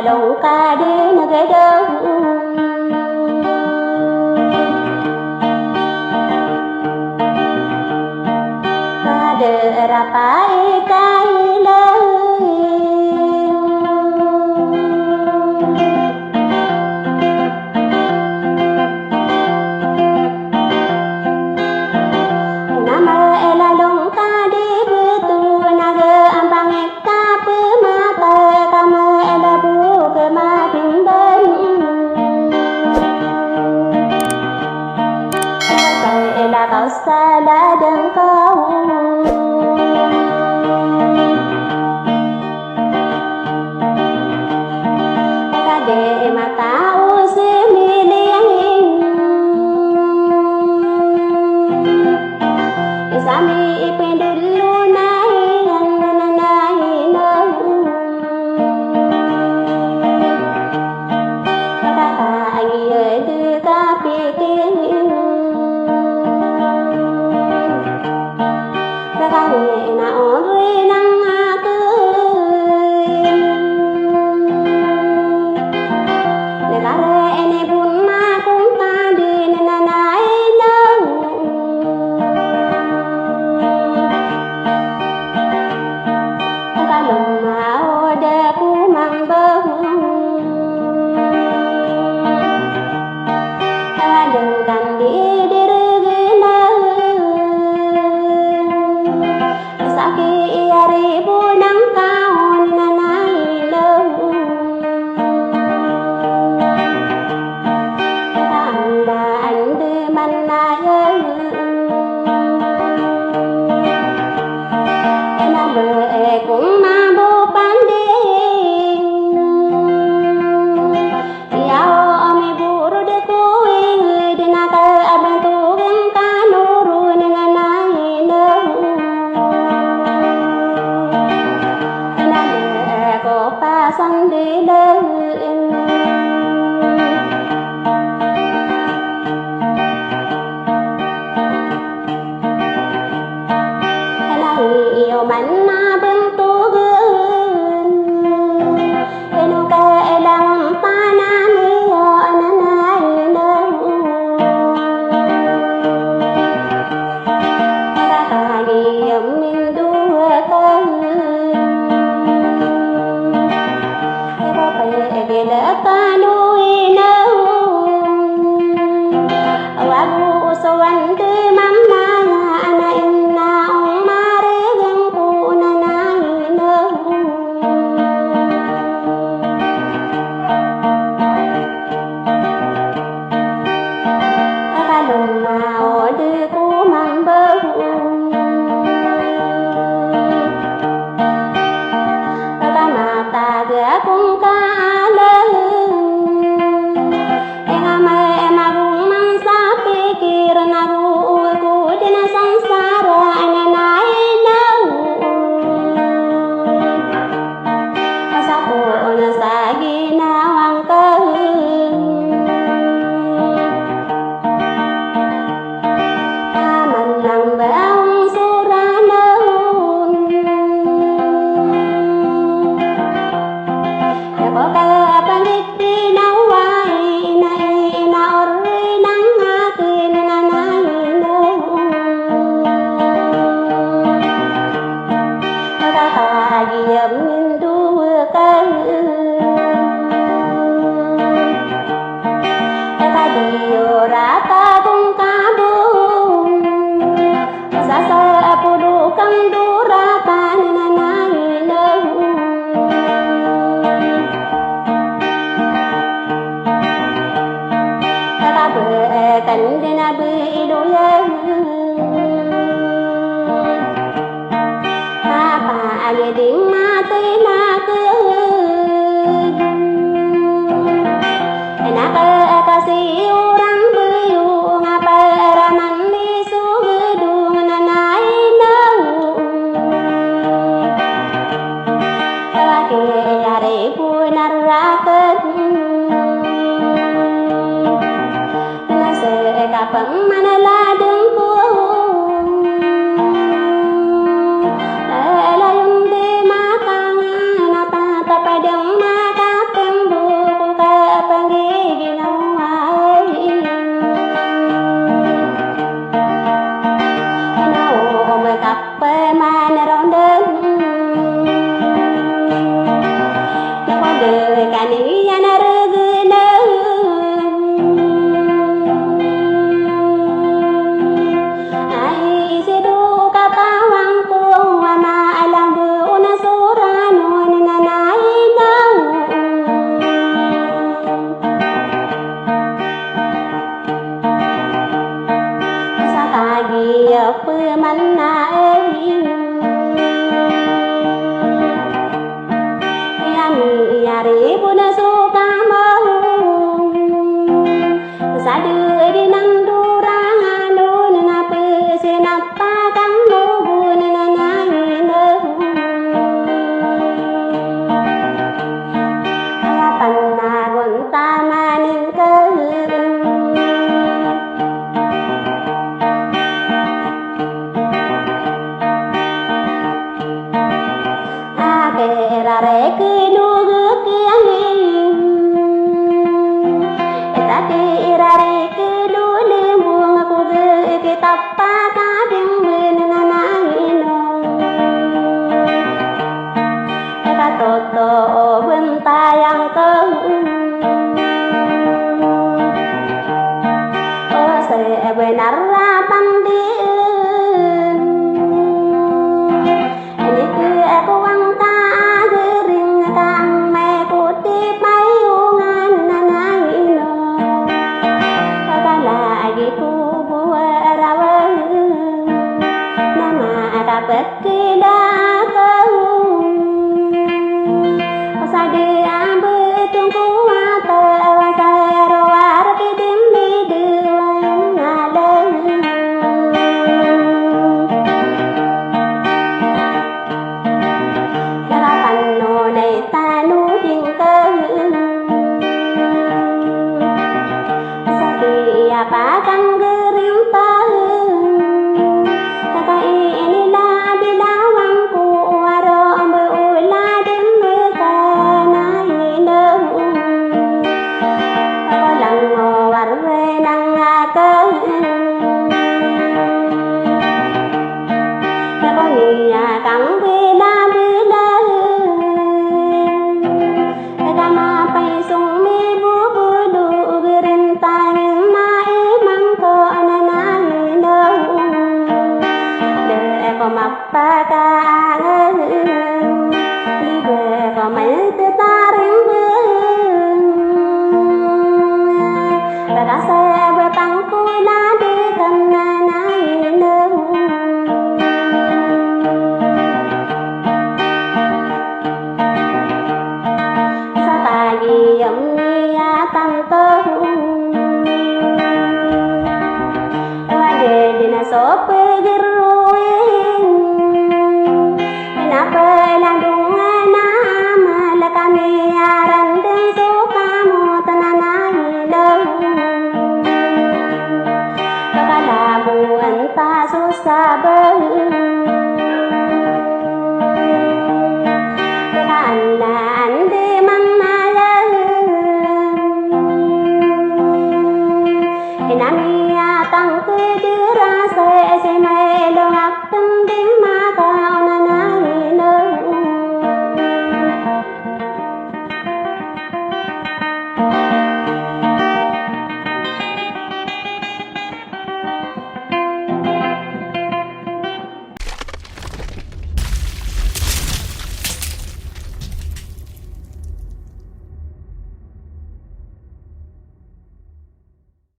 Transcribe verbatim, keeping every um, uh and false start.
Kadn gdw. Kadn rapa i kailay. Inama ila longkad i btho na ga ampang i kapmata ka ma ila bo ka ma bimban. Sa ila ka sa la dn ka. Ka di matao smiling. Isa mi ipindulonay, ananay na. Ka ka a giya di kapikin. Rakani na ori nang akn. Nakara ini bun makong tadi nananay na. Kaloma oda kumang bahung. Adn kan di dirgna. Saki iyari bo nang kaon nanay lo. Tanda anda manaya. Ina be kong mabo panding. Iya o ami boro de ko ing de na ka abang to geng kano ro na na na ino. Na de ko pasan de le. Ena iyo man na bang to geng. Eno ka elang panani yo ananay na. Rakani yamin duwa ka. Ero ka egela kanu ina. Wagu usawan de mama ana ina ong maregen ko na na ina. Kaloma o de ko mambo. Kamatag akong kaalay. Eng ama ema bong man sa pikir na go ko di na sansara na na ina. Asa ko na sa ginawang ka. Aman lang ba ang suranon? Ako ka pangit di na wai na ina ori nang akin na na ina. Kakagiya minduwa ka. Kadiyo rata kong kabong. Sasa apolo kang dora pananay na. Kabekan din a bailoyan. Apa aya di matay na keg. Naka kasi orang beyong apa raman ni sugedong nanay na. Laki ari punaraken. Na seka pemana